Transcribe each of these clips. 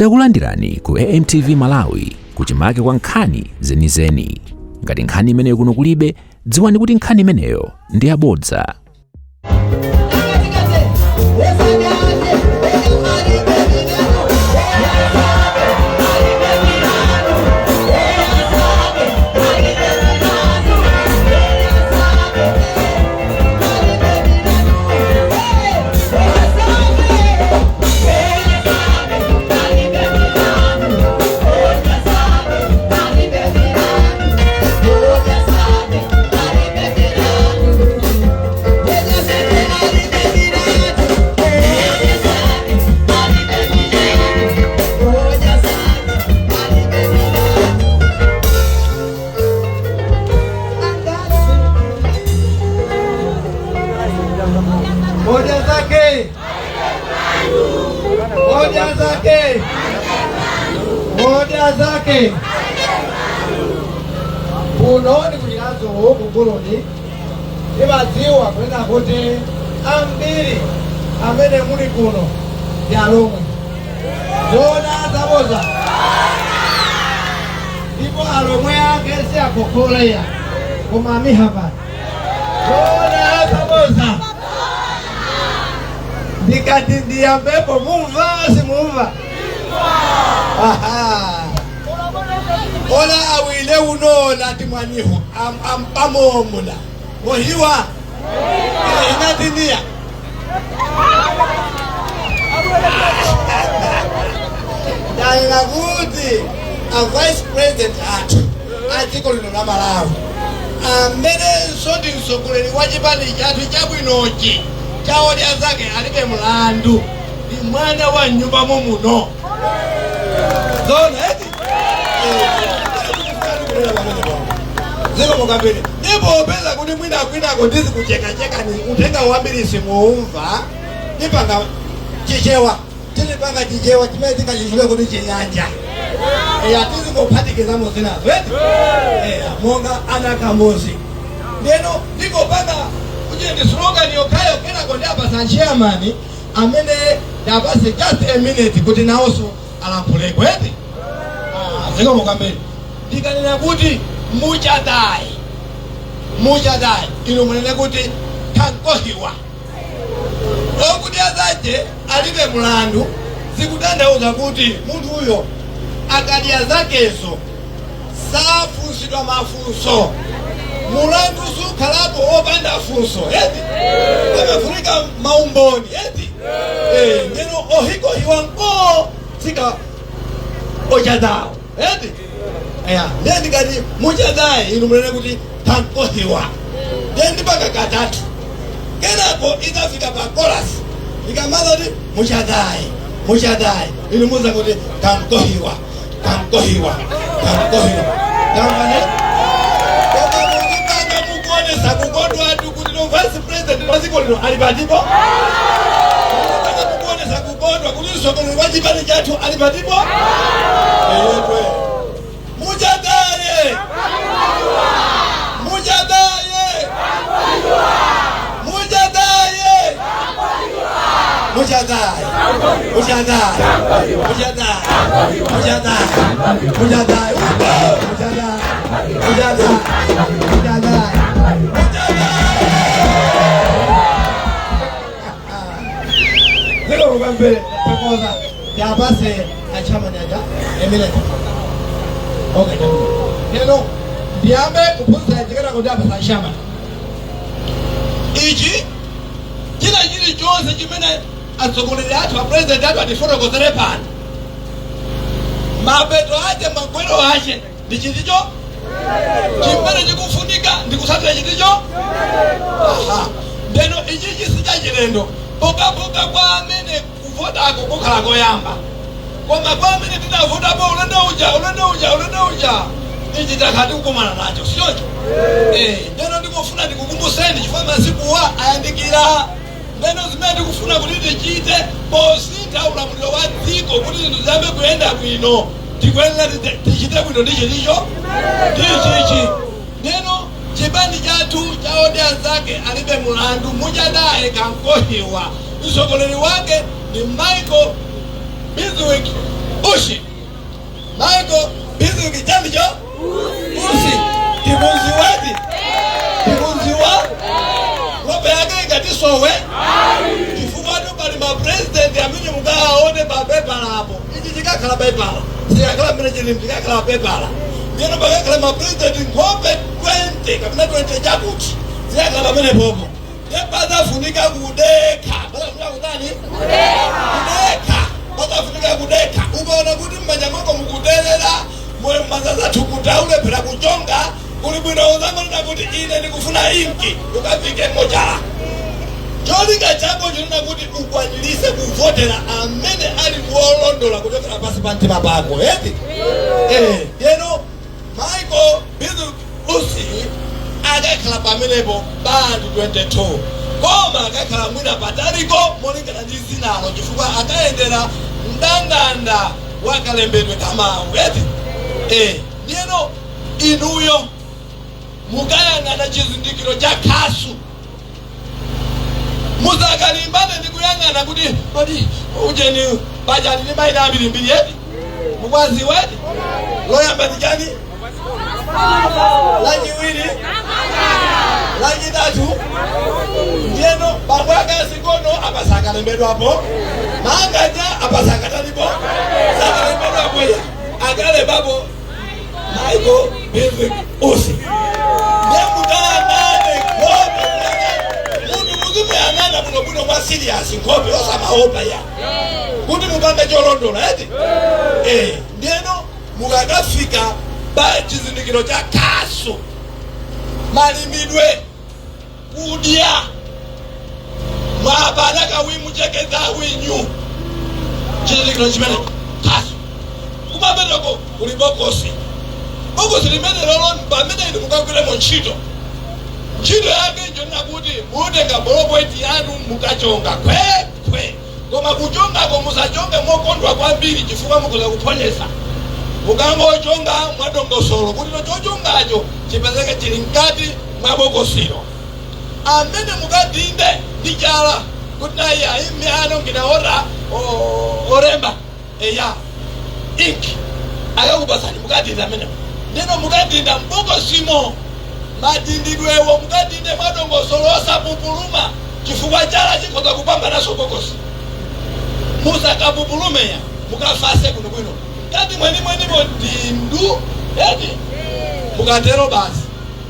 Takulandirani ku AMTV Malawi, kuchimake kwa nkhani zenizeni. Ngati nkhani imeneyo kuno kulibe, dziwani kuti nkhani imeneyo ndi yabodza. Odya zake. Odya zake. Odya zake. Kuno ndi ku Chiradzulu ku Guluni, timadziwa kunena kuti ambiri amene muli kuno ndi Alomwe. Zoona, zaboza? Ndipo Alomwe ake si akhokhole, koma amihapani. Zoona, zaboza? Ndikati ndiyambepo, mumva, simumva? Aha. Ola awile unola timwanihu ampamomula ohiwa inatinia ndanena kuti a vice president athu a dziko lino la Malawi, amenenso ndi mtsogoleri wa chipani chathu chabwinochi cha Odya Zake Alibe Mlandu, ndi mwana wa mnyumba muno. Zoona eti? Zikomo kwambiri. Ndipo popeza kuti mwina kwinako ndizikuchekachekani, uthenga wambiri simuumva, ndipanga Chichewa. Tizipanga Chichewa chimene tingachitchule kuti Chinyanja. Eya, tizingophatikizamo zinazo eti? Eya, monga ana kamozi. Ndeno ndingopanga kuti ndi slogan yokhayo, kenako ndiapasa chairman amene ndiapase just a minute kuti nawonso alankhuleko eti? Ah, zikomo kwambiri. Ndikanena kuti muchadayi, muchadayi, inu munene kuti kankohiwa. Odya zake alibe mulandu zikutanthauza kuti munthuyo akadya zakezo safunsidwa mafunso. Mulandu sukhalapo opanda funso eti? Pamafunika maumboni eti? Eh, ndeno ohikohiwa nko tsika ochadawo eti? Eya, ndiye ndikati muchadayi, inu munene kuti kankohiwa. Ndiye ndipanga katatu, kenako idzafika pa chorus. Ndikamaza kuti muchadayi, muchadayi, inu muza kuti kankohiwa, kankohiwa, kankohiwa. Tamvane? Koma muzipanga mukuonesa kukondwatu kuti no vice president wa dziko lino ali patipo. Muzipanga mukuonesa kukondwa kuti mtsogoleri wa chipani chathu ali patipo. Eyetwe. Muchadaye, muchadaye, muchadaye, muchadaye, muchadaye, muchadaye, muchadaye, muchadaye, muchadaye, muchadaye, muchadaye, muchadaye. Zikomo kwambiri, takoza yapase achairman aja emile. Okay, lero ndiyambe kuphunzitsa chikena kuti apasa achairman. Ichi china chilichonse chimene atsogoleri athu, a president athu atifotokozere pano, mapeto ache, magwero ache ndi chiticho chimene chikufunika ndikusatira chiticho. Aha, ndeno ichichi si chachilendo pokhapokha kwa amene kuvotako kukhala koyamba, koma kwa amene tinavotapo ulendo uja, ulendo uja, ulendo uja, ichi takhala tikukumana nacho, sichoncho? Eh, ndeno ndikufuna ndikukumbuseni chifukwa masikuwa ayandikira. Ndeno zimene tikufuna kuti tichite posintha ulamuliro wa dziko kuti zinthu ziyambe kuyenda bwino, tikuyenera tichite bwino ndi chiticho, ndi chichi. Ndeno chipani chathu cha Odya Zake Alibe Mulandu, muchadaye kankohiwa, mtsogoleri wake ndi Michael Bizwick. Usi. Michael Bizwick chandicho Usi timuziwadi timuziwa nkhope yake ingatisowe chifukwa tu pali mapresidenti amene mukawaone pa pepala apo. Ichi chikakhala pepala, sikakhala mmene chili, chikakhala pepala. Ndiyeno pakakhala mapresidenti nkhope 20 kapena 20 chakuti zikakhala pamene popo. Ndiye pazafunika kudekha, pazafunika kutani? Kudekha. Pazafunika kudekha. Ukaona kuti mmanja mwako mukuterera, mazazathu kutaulephera kuchonga, kuli bwino uzangonena kuti ine ndikufuna inki, ukafike mochala. Cholinga chako chinena kuti ukwanirise kuvotera amene ali wolondola kuchokera pasi pa mtima pako, eti? Eh, yeno Michael Bizwick Usi akakhala pamenepo pa anthu 22, koma akakhala mwina pataliko molingana ndi zinalo, chifukwa akayendera mndandanda wakalembedwe kamawu, eti? Eh, ndiyeno inuyo mukayang'ana chizindikiro cha khasu, muzakalimbane ndi kuyang'ana kuti kodi ujeni bajali ndi mayina ambirimbiri, eti? Mukwaziwa, eti? Loyamba ndi chani? Lachiwiri? Lachitatu? Ndiyeno bambo akasikono apa sakalembedwapo, manganya apa sakatalipo, sakalembedwapo ya akalembapo Michael Bizwick Usi. Ndiye mukayang'ane nkhope, munthu muzimuyang'ana bwinobwino mwa serious, nkhope osamaopa ya kuti mupange cholondola, eti? Eh, ndiyeno mukakafika pa chizindikiro cha khasu, malimidwe, kudya mwapana kawimuchekeza winyu, chizindikiro chimene khasu. Kumapetoko kuli bokosi. Bokosi limene lolo pamene inu mukagwiremo ntchito, ntchito yake njonena kuti mutenga ballpoint yanu, mukachonga khwekhwe. Koma kuchongako musachonge mokondwa kwambiri, chifukwa mukuza kuphonyesa. Mukangochonga mwadongosolo kuti chochongacho chipezeke chili mkati mwa bokosilo. Amene mukadinde ndi chala kuti nayi aimi ano nginaora oremba eya ink akakupasani, mukadinda amenewo. Ndino mukadinda mbokosimo, madindidwewo mukadinde mwadongosolo, osapupuluma, chifukwa chala chikhoza kupambanaso bokosi. Musakapupulumeya, mukafase bwinobwino mkati mwenimwenimo dindu, eti? Mukatero basi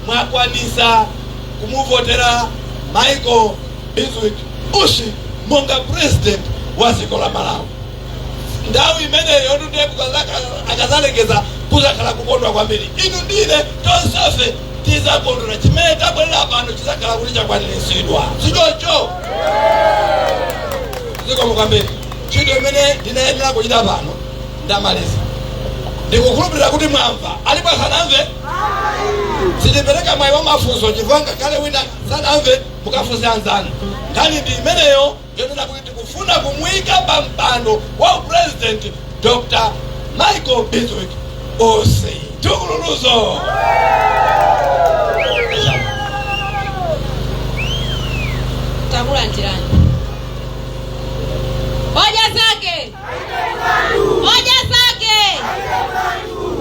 mwakwanisa kumuvotera Michael Bizwick Usi monga president wa dziko la Malawi. Nthawi imeneyo tunde akazalengeza, kuzakhala kukondwa kwambiri. Inu ndine tonsefe tizakondwera. Chimene tabwerera pano chizakhala kuti chakwaniritsidwa, sichocho? Zikomo kwambiri. Ntchito imene ndinayenera kuchita pano ndamaliza. Ndikukhulupirira kuti mwamva. Alipo asanamve? Sitipereka mwayi wa mafunso, chifukwa ngakhale wina sanamve, mukafunse anzanu. Nkhani ndi imeneyo yonena kuti tikufuna kumuyika pa mpando wa upresident Dr Michael Bizwick Usi. Tukululuzo. Takulandirani. Hoja zake, hoja zake,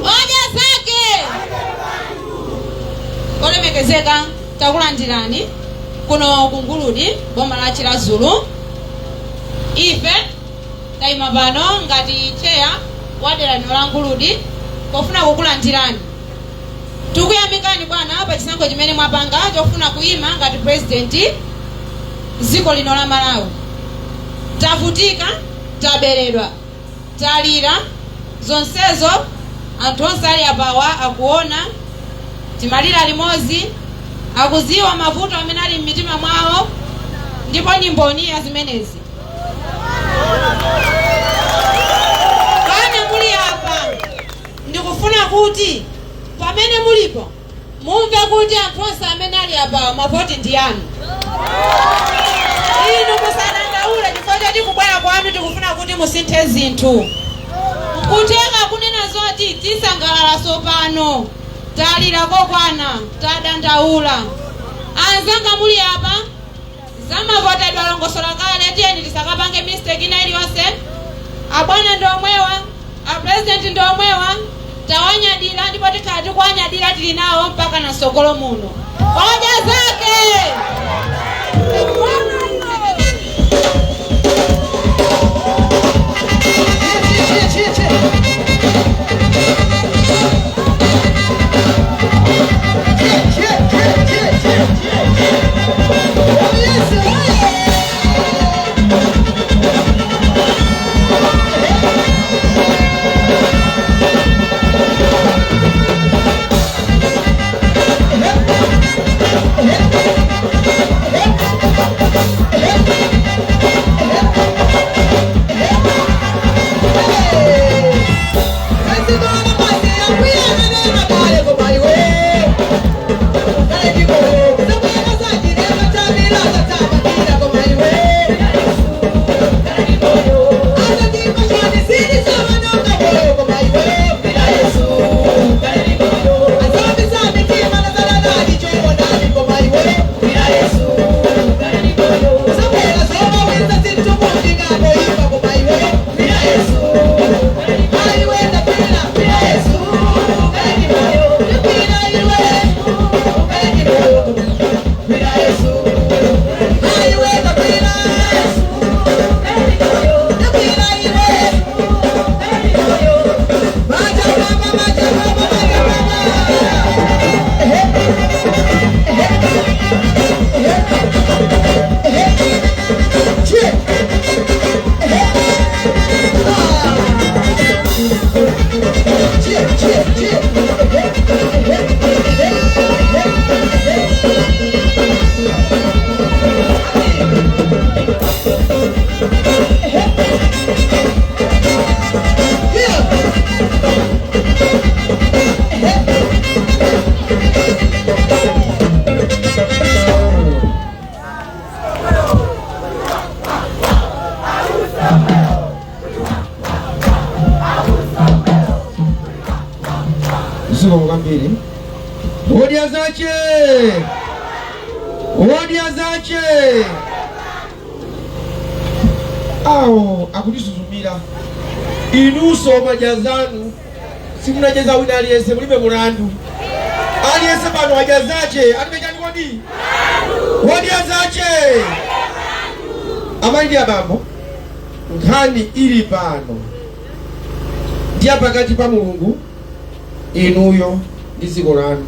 hoja zake. Olemekezeka, takulandirani kuno ku Nguludi, boma la Chiradzulu. Ife tayima pano ngati chair wa dera lino la Nguludi pofuna kukulandirani. Tikuyamikani bwana pa chisankho chimene mwapanga chofuna kuyima ngati president dziko lino la Malawi. Tavutika, taberedwa, talira, zonsezo anthu onse ali apawa akuona. Timalira limodzi, akuziwa mavuto amene ali m'mitima mwawo, ndipo ndi mboni ya zimenezi. Pamene muli apa, ndikufuna kuti pamene mulipo mumve kuti anthu onse amene ali apawa, mavoti ndi anu. Inu musadandaule, chifukwa choti kubwera kwanu tikufuna kuti musinthe zinthu. Nkutheka kunena zoti tisangalala sopano, talira kokwana, tadandaula. Anzanga muli apa, zamavotedwa alongosola kale. Tiyeni tisakapange mistake ina iliyonse. Abwana ndi omwewa. ndi omwewa, tawanyadira ndipo tikhala tikuwanyadira, tili nawo mpaka na sogolo muno. Odya zake. Zikomo kwambiri. Odya zache, odya zache awo akutisuzumira. Inunso madya zanu, simunacheza wina aliyense, mulibe mulandu. Aliyense pano adya zache alibe chani kodi? Odya zache. Amayi ndi abambo, nkhani ili pano ndiya pakati pa Mulungu, inuyo ndi dziko lanu.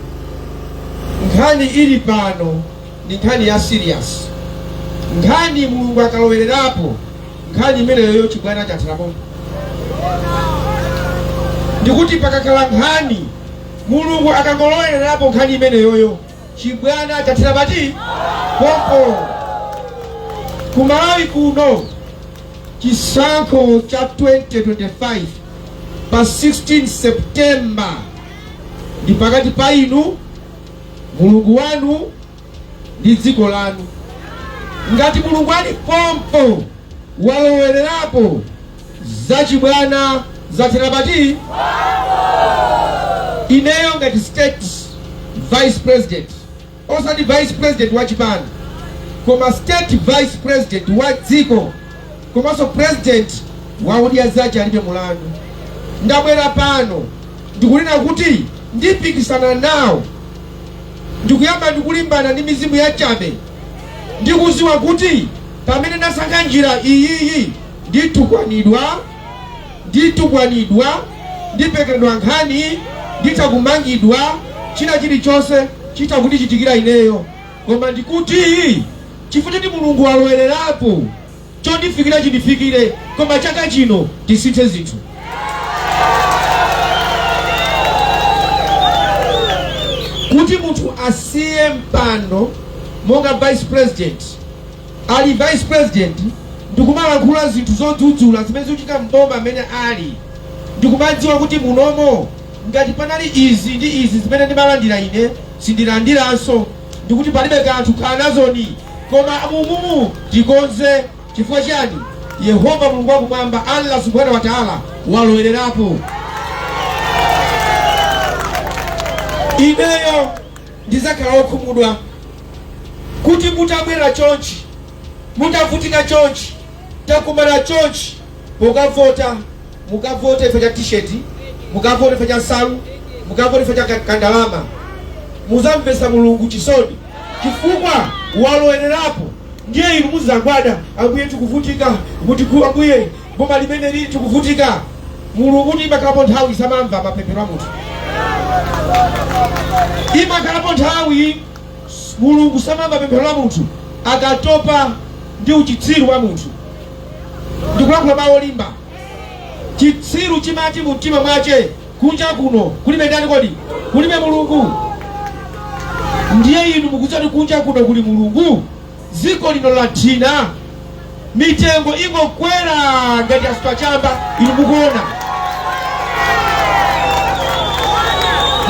Nkhani ili pano ndi nkhani ya serious. Nkhani Mulungu akalowererapo nkhani imeneyoyo, chibwana chatherapo. Ndikuti pakakhala nkhani, Mulungu akangolowererapo nkhani imeneyoyo, chibwana chathera pati? Pompo. Kumalawi kuno, chisankho cha 2025 pa 16 September ndi pakati pa inu, Mulungu wanu ndi dziko lanu. Ngati Mulungu ali pompo walowererapo, zachibwana zathera pati? Ineyo ngati state vice president, osati vice president wa chipani, koma state vice president wa dziko komanso president wa Odya Zache Alibe Mulandu, ndabwera pano ndikunena kuti ndipikisana nawo, ndikuyamba ndikulimbana ndi mizimu yachabe, ndikuziwa kuti pamene ndasankha njira iyiyi nditukwanidwa, nditukwanidwa, ndipekedwa nkhani, nditha kumangidwa, china chilichonse chitha kundichitikira ineyo. Koma ndikuti chifukwa choti Mulungu walowererapo, chondifikira chindifikire, koma chaka chino tisinthe zinthu. Kuti munthu asiye mpando monga vice president, ali vice president, ndikumalankhula zinthu zodzudzula zimene zikuchitika mboma amene ali, ndikumadziwa kuti munomo ngati panali izi ndi izi zimene ndimalandira ine sindilandiranso, ndikuti palibe kanthu, khala nazoni, koma mumumu tikonze. Chifukwa chani? Yehova Mulungu wakumwamba, Allah Subhanahu wa Taala, walowererapo. Ineyo ndizakhala wokhumudwa kuti mutabwera chonchi, mutavutika chonchi, takumana chonchi, pokavota mukavote ife cha T-shirt. Mukavote chifukwa cha nsalu, mukavote chifukwa cha kandalama, muzamvesa Mulungu chisoni chifukwa walowererapo. Ndiye inu muzagwada, "Ambuye, tikuvutika kuti Ambuye, boma limene lili tikuvutika." Mulungu kuti imakhalapo nthawi samamva mapemphero a munthu. Imakhalapo nthawi Mulungu samamva pemphero la munthu akatopa ndi uchitsiru wa munthu. Ndikulankhula mawu olimba. Chitsiru chimati mu mtima mwache, "Kunja kuno kulibe ndani kodi? Kulibe Mulungu." Ndiye inu mukudziwa kuti kunja kuno kuli Mulungu? Dziko lino lathina, mitengo ingokwera ngati asipachamba, inu mukuona.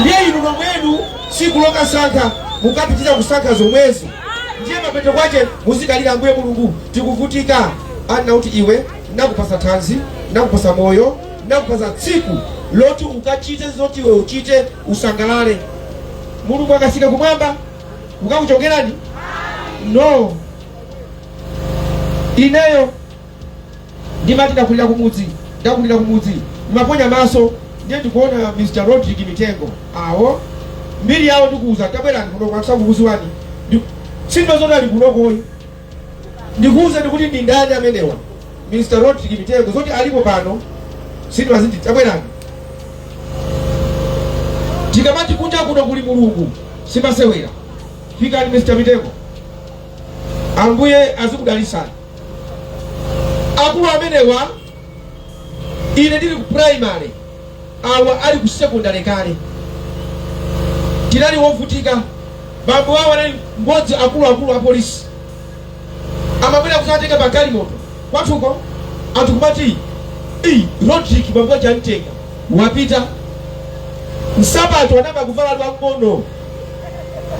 Ndiye inu nomwenu tsiku lokasankha mukapitira kusankha zomwezo, ndiye mapeto kwache muzikalira, "Ambuye Mulungu, tikuvutika." Anena kuti, "Iwe nakupasa thanzi, nakupasa moyo, nakupasa tsiku loti ukachite zoti iwe uchite, usangalale." Mulungu akasika kumwamba kukakuchokerani? No. Ineyo ndimati ndakulira kumudzi, ndakulira kumudzi, ndimaponya maso, ndiye ndikuona Mr Rodrick Mitengo awo, mbiri yawo ndikuuza. Tabwerani kuno, kwakusakukuziwani sindimazoti ali kunokoyi. Ndikuuza ndikuti ndi ndani amenewa, Mr Rodrick Mitengo, zoti alipo pano sindimaziti. Tabwerani. Tikamati kunja kuno kuli Mulungu, simasewera. Fikani, Mr Mitengo, Ambuye azikudalisani. Akulu amenewa, ine ndili ku primary, awa ali ku secondary kale. Tinali wovutika. Bambo awo anali mmodzi akuluakulu a polisi, amabwera kusatenga pa galimoto kwathuko. Anthu kumati, "Ii, Rodrick, bambo aja amtenga, wapita." Nsapato anayamba kuvala ali wamng'ono.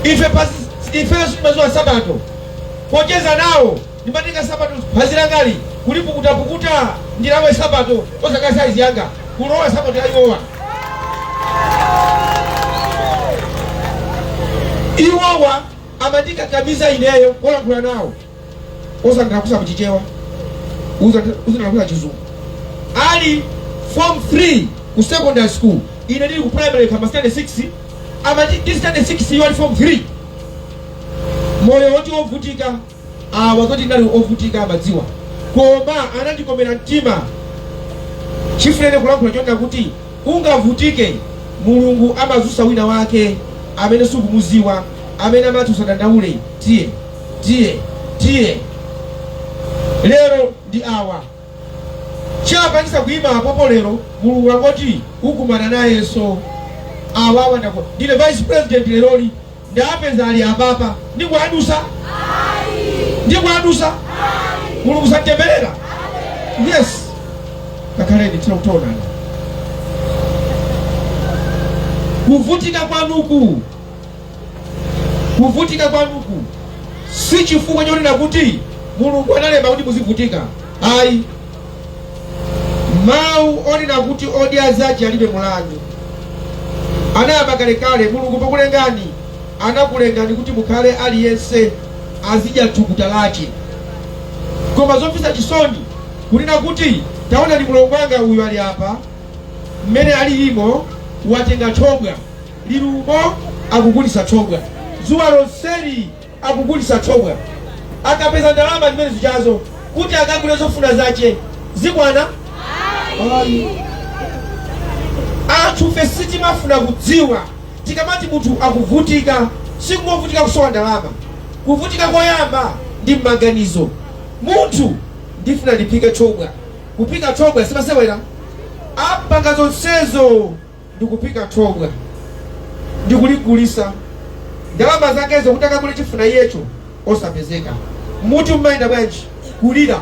Ife pasi ifenso timaziwa nsapato. Pocheza nawo ndimatenga nsapato, phazi langali kulipukutapukuta, ndilawe nsapato osaka saizi yanga, kulowa nsapato ya iwowa. Iwowa amandikakamiza ineyo kolankhula nawo, osandilakusa kuchichewa, uzindilakusa Chizungu. Ali form 3 ku secondary school, ine ndili ku primary kama standard 6. Amati ndi standard 6, iwo ali form 3. Moyo woti ovutika awa, zoti ndali ovutika amadziwa, koma anandikomera mtima. Chifunene kulankhula chonena kuti ungavutike, Mulungu amazusa wina wake amene sukumuziwa, amene amati, "Usadandaule, tiye, tiye, tiye." Lero ndi awa chapangisa kuyima apopo lero. Mulungu angoti ukumana nayenso awawa. Ndako ndine vice president leroli, ndapeza ali apapa, ndikuadusa, ndikuadusa. Mulungu santemberera. Yes, kakhaleni tira kutionana. Kuvutika kwanuku, kuvutika kwanuku si chifukwa chonena kuti Mulungu analemba kuti muzivutika, ayi. Mawu onena kuti odya zache alibe mulandu anayamba kalekale. Mulungu pokulengani anakulengani kuti mukhale aliyense azidya thukuta lache. Koma zomvetsa chisoni kunena kuti taonani mulongo wanga uyu ali apa, mmene alilimo, watenga thobwa lilumo, akugulisa thobwa zuwa lonseli, akugulisa thobwa. Akapeza ndalama zimene zichazo kuti akagule zofuna zache, zikwana? Ayi. Anthu fe sitimafuna kudziwa. Tikamati munthu akuvutika, sikungovutika kusowa ndalama. Kuvutika koyamba ndi m'maganizo. Munthu, "Ndifuna ndiphike thobwa." Kuphika thobwa simasewera. Apanga zonsezo ndikuphika thobwa ndikuligulisa, ndalama zakezo kuti akagule chifuna iyecho osapezeka. Mutu mmayenda bwanji? Kulira.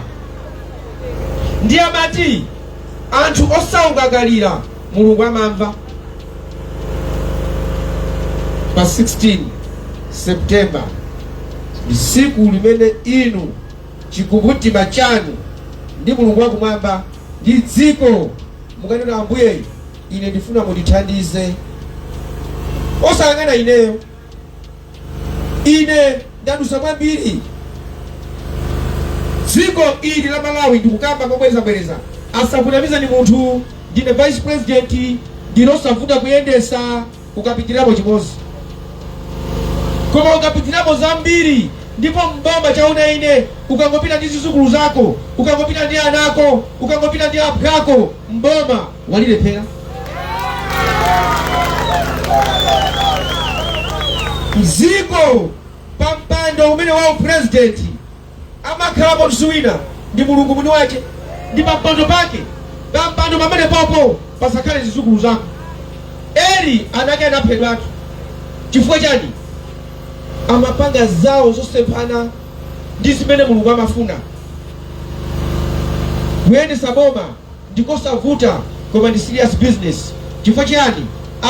Ndiye amati anthu osauka akalira, Mulungu amamva. Pa 16 September ndi tsiku limene inu chikumbumtima chanu ndi Mulungu wakumwamba ndi dziko mukanena, "Ambuye, ine ndifuna mundithandize." Osayang'ana ineyo, ine ndadusa kwambiri. Dziko ili la Malawi, ndikukamba mobwerezabwereza, asakunamizani munthu, ndine vice president. Ndilosavuta kuyendesa ukapitiramo chimodzi, koma ukapitiramo zambiri, ndipo mboma chaona ine, ukangopita ndi zizukulu zako, ukangopita ndi anako, ukangopita ndi aphwako, mboma walilephera. Mziko pa mpando umene wa upresident amakhalapo siwina ndi Mulungu mwini wache, ndi pampando pake, pampando pamene popo pasakhale zizukulu zako. Eli anake anaphedwatu. Chifukwa chani? Amapanga zawo zosemphana ndi zimene Mulungu amafuna. Kuyendesa boma ndikosavuta, koma ndi serious business. Chifukwa chiyani?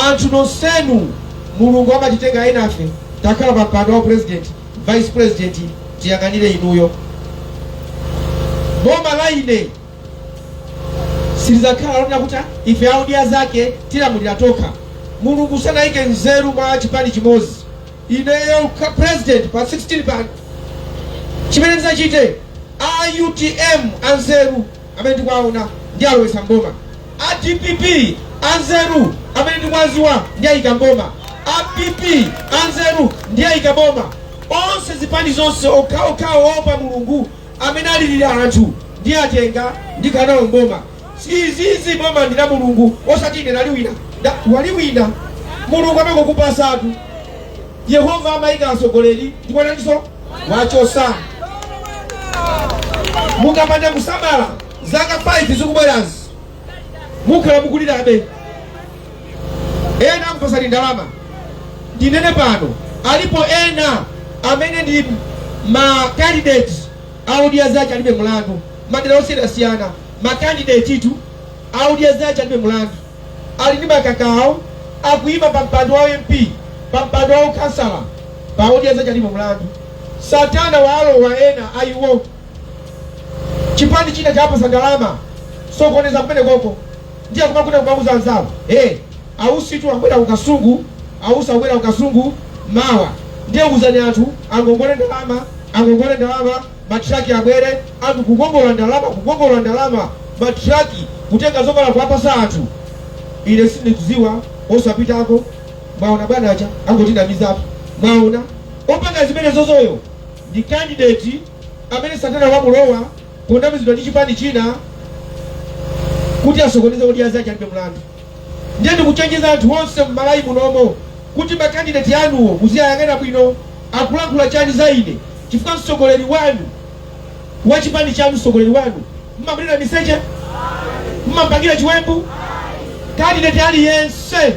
Anthu nonsenu Mulungu amatitenga enafe takhala pa mpando wa president, vice president, tiyang'anire inuyo. Boma la ine silizakhala lonena kuti ife a Odya Zake tilamulira tokha. Mulungu sanayike nzeru mwa chipani chimodzi. Ineyo president pa 16 pano, chimene ndizachite, a UTM anzeru amene ndikuwaona ndi alowesa mboma, a DPP anzeru amene ndikuwaziwa ndi ayika mboma, a PP anzeru ndi ayika boma. Onse zipani zonse okhaokhawo opa Mulungu amene alilira anthu ndi atenga ndikhala nawo mboma. Izizi boma ndi la Mulungu, osati ine naliwina. Waliwina Mulungu, amangokupasatu. Yehova amayika atsogoleri ndikwananiso wachosa. Mukapanda kusamala, zaka 5 zikubwerazi mukhala mukulirabe. Ena amupasani ndalama. Ndinene pano, alipo ena amene ndi ma candidate a Odya Zake Alibe Mulandu madera osiyanasiyana. Ma candidate tu a Odya Zake Alibe Mulandu ali ndi makakawo, akuyima pa mpando wa MP, pa mpando wa ukansala pa Odya Zake Alibe Mulandu. Satana waalowa ena ayiwo, chipani china chapasa ndalama, sokoneza kumene koko, ndiye kumakuta kumauza anzawo, "Hey, ausitu akubwera kukasungu, ausi akubwera kukasungu mawa, ndiye uzani anthu angongole ndalama, angongole ndalama, matraki abwere." Anthu kukongola ndalama, kukongola ndalama, matraki kutenga zovala kuwapasa anthu. Ine sindikuziwa, osapitako. Mwaona bwana acha angotinamizatu. Mwaona opanga zimene zozoyo ndi candidate amene satana wamulowa ponamizidwa ndi chipani china kuti asokoneze Odya Zake Alibe Mlandu. Ndiye ndikuchenjeza anthu onse m'Malawi munomo kuti makandidati anuwo muziyayang'ana bwino, akulankhula chani za ine, chifukwa mtsogoleri wanu wa chipani chanu, mtsogoleri wanu mmamunena miseche, mmampangira chiwembu. Candidate aliyense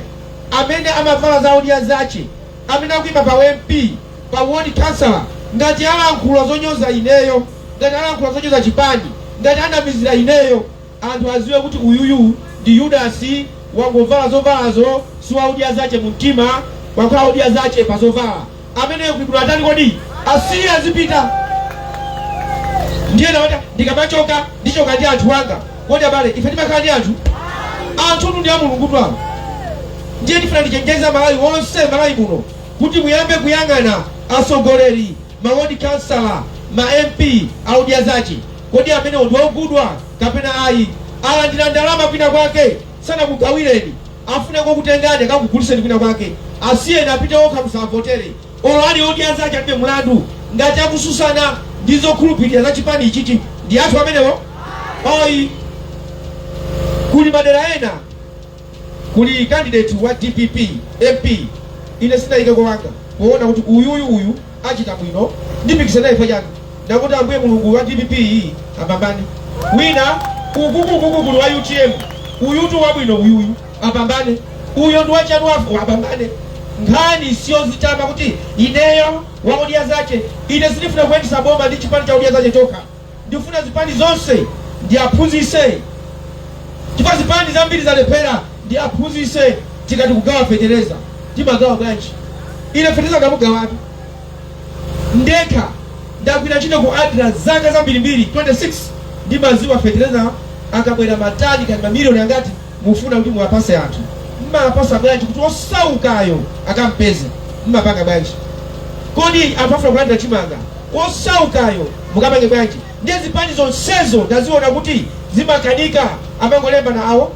amene amavala za Odya Zache, amene akuyima pa MP, pa ward councillor, ngati alankhula zonyoza ineyo, ngati alankhula zonyoza chipani, ngati anamizira ineyo, anthu aziwe kuti uyuyu ndi Yudasi, wangovala zovalazo, si wa Odya Zache mu mtima, wakhala Odya Zache pa zovala. Ameneyo kulibwino atani kodi? Asiye azipita. Ndiye nawata ndikamachoka, ndichoka ndi anthu anga. Kodi abale, ife timakhala ndi anthu? Anthu ndi a Mulungu tu awo. Ndiye ndifuna ndichenjeza Malawi wonse Malawi muno kuti muyambe kuyang'ana atsogoleri, ma ward councillor, ma MP a Odya Zache. Kodi amenewo ndi ogudwa kapena ayi? Alandira ndalama kwina kwake, sanakugawireni, afuna kokutengani akakuguliseni kwina kwake. Asiyeni apite okha, musavotere olo ali Odya Zache Alibe Mlandu. Ngati akususana ndi zokhulupirira za chipani ichichi, ndi anthu amenewo ayi. Kuli madera ena kuli candidate wa DPP MP, ine sinayikeko wanga poona kuti uyuyu uyu achita bwino, ndipikisana naye chani? Ndakuti Ambuye Mulungu wa DPP iyi apambane. Wina ukukukuku kuli wa UTM, uyutu wabwino, uyuyu apambane, uyo ndi wachanu wafu apambane. Nkhani siyozitama kuti ineyo wa Odya Zache. Ine sindifuna kuyendesa boma ndi chipani cha Odya Zache chokha, ndifuna zipani zonse ndiaphunzise, chifukwa zipani zambiri zalephera. Ndiaphunzise, tikati kugawa fetereza, timagawa bwanji? Ine fetereza ndamugawatu ndekha. Ndagwira ntchito ku ADRA zaka zambirimbiri, 26. Ndimaziwa fetereza akabwera matani kati mamiliyoni angati, mufuna kuti muwapase anthu, mmapasa bwanji kuti osaukayo akampeze? Mmapanga bwanji? Kodi anthu afuna kulandira chimanga, osaukayo mukapange bwanji? Ndiye zipani zonsezo ndaziona kuti zimakanika, amangolemba na awo,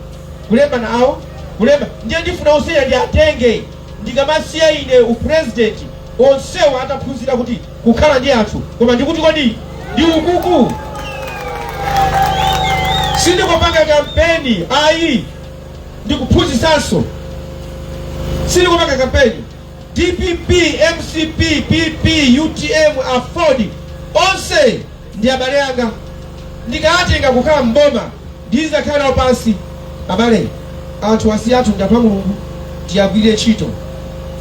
kulemba na awo. Kulemba ndiye ndifuna onseya ndiatenge. Ndikamasiya ine upresident, onsewa ataphunzira kuti kukhala ndi anthu, koma ndikuti kodi ndi ukuku. Sindikupanga kampeni ayi, ndikuphunzisanso. Sindikupanga kampeni. DPP, MCP, PP, UTM, AFORD, onse ndi abale anga. Ndikatenga kukhala mboma, ndizakhala nawo pansi. Abale, anthu asi athu ndi anthu a Mulungu, tiyagwirire ntchito.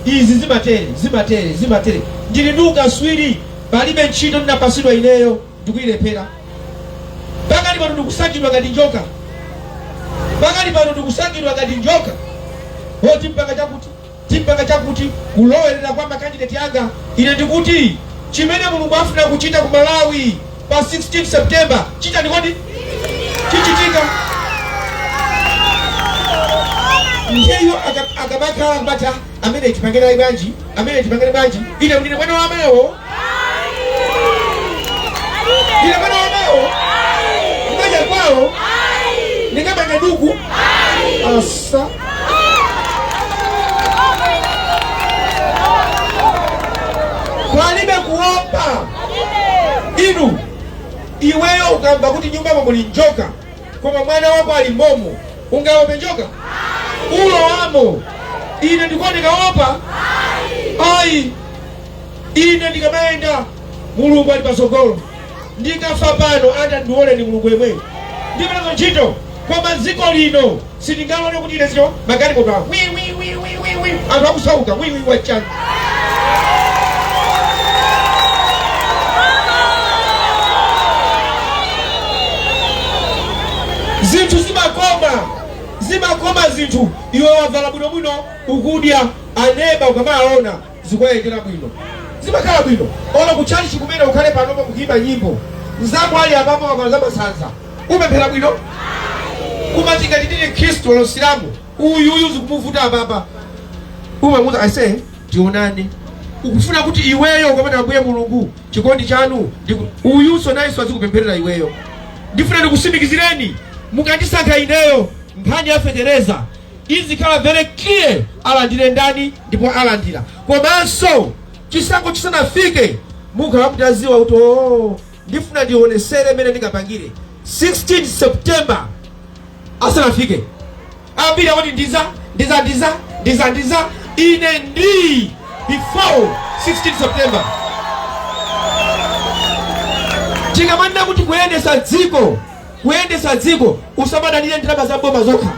Izi zimatere, zimatere, zimatere. Ndili ndi ukaswiri. Palibe ntchito ndinapasidwa ineyo ndikuyilephera. Pakali pano ndikusakidwa ngati njoka. Pakali pano ndikusakidwa ngati njoka. O, timpanga chakuti, timpanga chakuti, kulowerera kwa makandidate anga. Ine ndikuti chimene Mulungu afuna kuchita ku Malawi pa 16 September chitani kodi? Chichitika. Ndiyeyo akamakhala kubata amene tipangire bwanji, amene tipangire bwanji, ine ndine mwana wa amenewo, ndine mwana wa amenewo, ndikaja kwawo ndingapange duku asa. Palibe kuopa. Inu, iweyo ukamva kuti nyumbamo muli njoka, koma mwana wako ali momo, ungaope njoka? Ulowamo. Ine ndikuwa ndikaopa? Ayi. Ine ndikamayenda, Mulungu ali patsogolo. Ndikafa pano, atandione ndi Mulungu yemweyo. Ndiperezo ntchito, koma dziko lino sitingalole kuti ine zito magalimoto awo wi wi wi wi wi wi, anthu akusauka, wi wi wachani? Zinthu zimakoma, zimakoma zinthu. Iwe wavala bwinobwino, ukudya, aneba ukamaona zikuyendera bwino, zimakhala bwino. Olo kutchalichi kumene ukhale panopo mukuyimba nyimbo, mzako ali apapo wavala zamasanza, upemphera bwino? Koma tingati tili Khristu olo Silamu, uyuyu zikumuvuta apapa, umamuza, "Ase, tionane." Ukufuna kuti iweyo ukamati, "Ambuye Mulungu, chikondi chanu," uyunso nayenso azikupempherera iweyo. Ndifuna ndikusimikizireni, mukandisankha ineyo, nkhani ya fetereza izikhala very clear, alandire ndani ndipo alandira. Komanso chisankho chisanafike mukhala mutaziwa kuti, oh, ndifuna ndionesere mmene ndingapangire 16 September asanafike. Ambiri akuti ndiza, ndiza, ndiza, ndiza, ndiza. Ine ndi before 16 September. Tikamanena kuti kuyendesa dziko, kuyendesa dziko, usamadalire ndalama za boma zokha,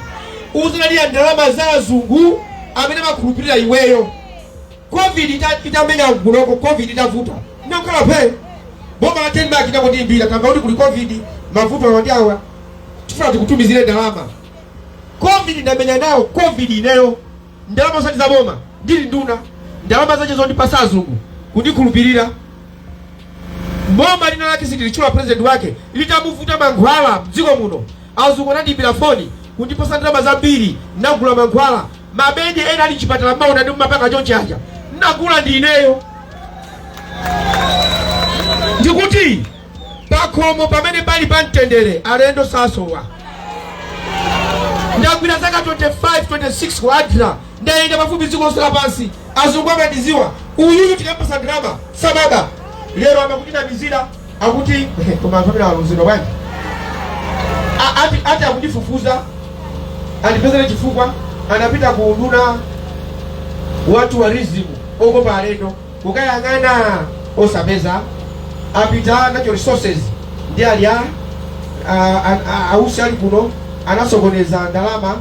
uzidalira ndalama za azungu amene amakhulupirira iweyo. COVID itamenya kunoko, COVID itavuta, ndinakhala phe. Boma la Denmark inakundiimbira, "Tamva kuti kuli COVID, mavuto awa ndi awa, tifuna tikutumizire ndalama." COVID ndamenya nawo COVID ineyo, ndalama osati za boma, ndili nduna, ndalama zache zondipasa azungu kundikhulupirira. Boma lina lake, sindilitchula president wake, litamuvuta mankhwala mdziko muno, azungu anandiyimbira foni kundipasa ndalama zambiri, nagula mankhwala. Mabedi ena ali mchipatala maona ndi mumapanga chonchi aja, nagula ndi ineyo. Ndikuti pakhomo pamene pali pa mtendere, alendo sasowa. Ndagwira zaka 25, 26 ku ADRA, ndayenda pafupi dziko lonse lapansi. Azungu amandiziwa, uyuyu tikampasa ndalama sababa. Lero amakutinamizira akuti, koma anthu amene aluzidwa bwanji? Ati akundifufuza andipezere chifukwa. Anapita ku unduna wa tourism okopa alendo kukayang'ana, osapeza. Apita natural resources ndi ali ausi ali kuno anasokoneza ndalama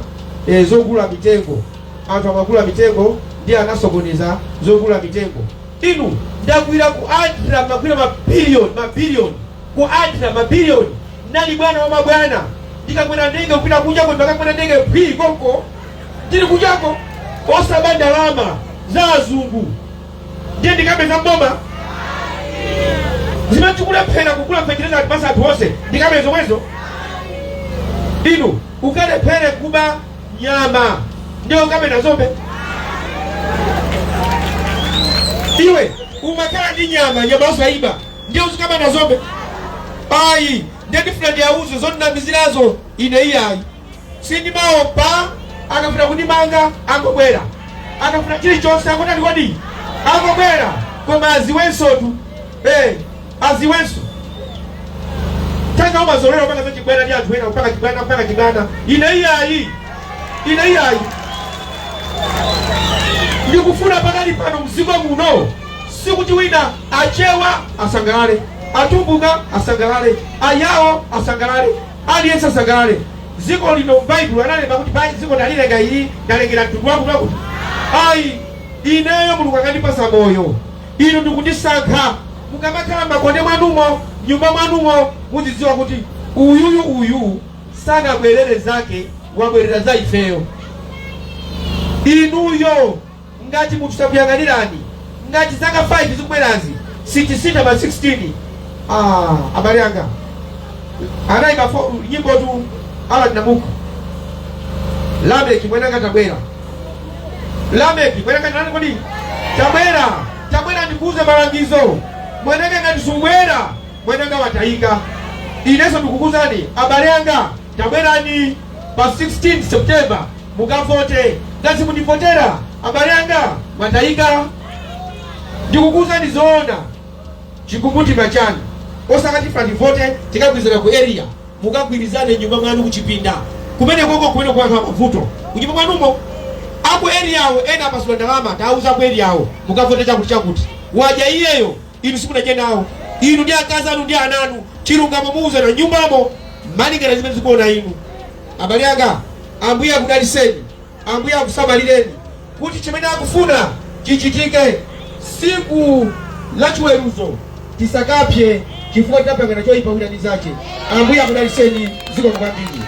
zogula mitengo. Anthu amagula mitengo, ndi anasokoneza zogula mitengo. Inu, ndagwira ku ADRA, magwira mabiliyoni, mabiliyoni ku ADRA, mabiliyoni. Nali bwana wa mabwana. Ndikakwera ndege kupita kunjako, ndikakwera ndege phwi konko, ndili kunjako, osaba ndalama za azungu. Ndiye ndikapeza mboma zimene tikulephera kugula fetereza atipasa anthu onse, ndikapeza zomwezo? Inu, ukalephere kuba nyama, ndiye ukabe zombe? Iwe umakhala ndi nyama, nyama osaiba, ndiye uzikaba na zombe? Ayi. Ndiye ndifuna ndiyauze, zondinamizirazo ine iyayi, sindimaopa. Akafuna kundimanga angobwera, akafuna chilichonse angotani kodi angobwera, koma aziwensotu aziwenso tanga umazolera kupanga zachibwana ndi anthu ena kupanga chibwana kupanga chibwana. Ine iyayi, ine iyayi, ndikufuna pakali pano mdziko muno sikuti wina achewa asangalale, atumbuka asangalale, ayawo asangalale, aliyense asangalale. Dziko lino Baibulo analemba kuti dziko ndalilenga ili ndalengera mtundu wakuti wakuti. Ayi, ineyo Mulungu akandipasa moyo, inu ndikundisankha, mukamakhala m'makonde mwanumo, nyumba mwanumo, muzidziwa kuti uyuyu uyu sanabwerere zake, wabwerera za ifeyo. Inuyo ngati munthu sakuyang'anirani, ngati zaka 5 zikubwerazi sitisintha pa 16, abale anga anayimba nyimbo tu Alan Nabuko, Lameki mwenanga tabwera, Lameki mwenanga nani kodi tabwera, tabwera ndikuuze malangizo mwenanga, ngati subwera mwenanga watayika. Inenso ndikukuuzani abale anga, tabwerani pa 16 September mukavote. Ngati simundivotera abale anga mwatayika. Ndikukuuzani zoona, chikumbumtima chanu osakati ndivote tikagwirizana ku area, mukagwirizane nyumba mwanu kuchipinda kumene koko kumene kuyankha mavuto kunyumba mwanumo. Aku area wo ena apasula ndalama, tauza aku area wo mukavote chakuti chakuti, waja iyeyo inu simunadye nawo, inu ndi akazi anu ndi ana anu. Chilungamo muuzana nyumbamo malingana zimene zikuona inu. Abale anga, Ambuye akudaliseni, Ambuye akusamalireni kuti chimene akufuna chichitike. Siku la chiweruzo tisakapye chifukwa tinapangana choyipa wina ndi zache. Ambuye akudaliseni, zikomo kwambiri.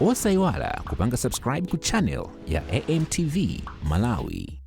Osayiwala kupanga subscribe ku channel ya AMTV Malawi.